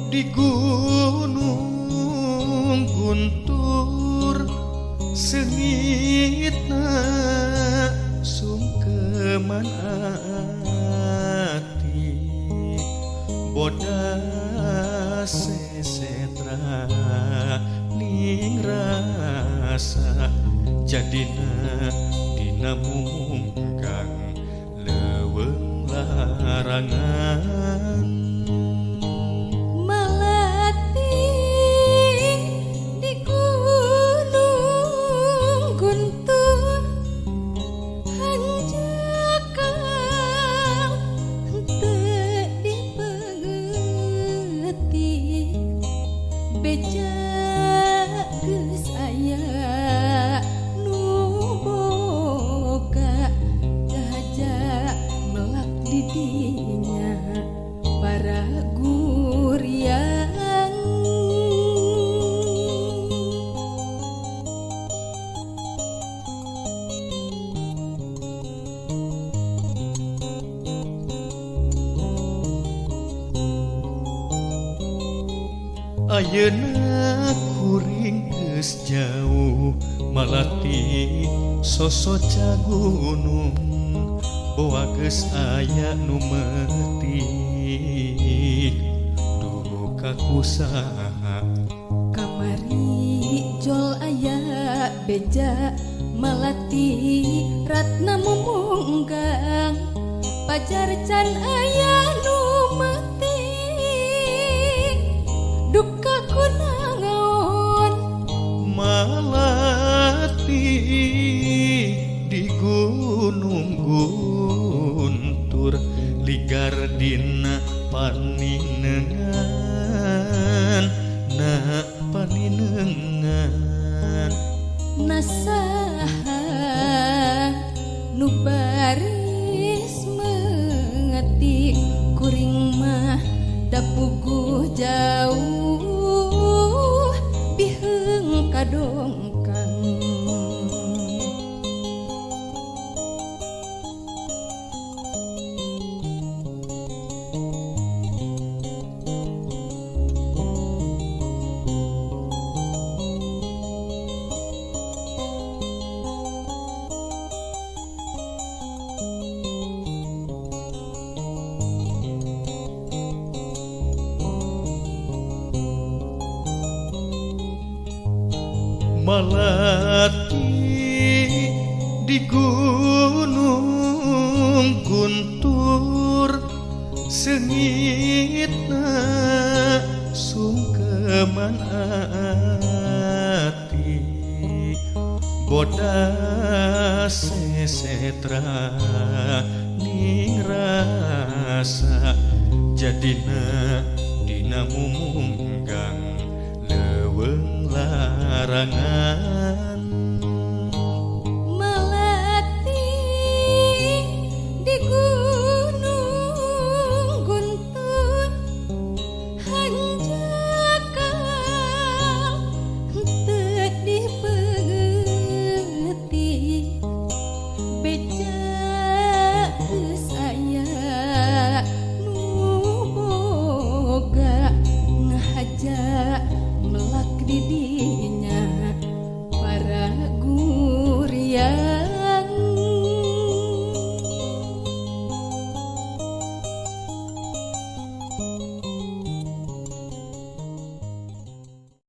di Gunung Guntur seungitna sungkeman ati bodas sesetra ning rasa jadina dina mungkang leuweung larangan. Malati di Gunung Guntur hanjakal henteu dipengeti beja geus aya nu boga jahaja melak di dinya para guriang. Ayeuna kuring geus jauh malati sosoca gunung boa geus aya nu meutik duka kusaha. Kamari jol aya beja malati ratna mumunggang pajar can aya nu meutik duka kunaon. Malati di Gunung Guntur ligar dina paninengan na paninengan nasaha nu baris mengetik kuring mah dapuguh jauh biheung kadongkang. Malati di Gunung Guntur seungitna sungkeman ati bodas sesetra ning rasa jadina dina mumunggang leuweung larangan.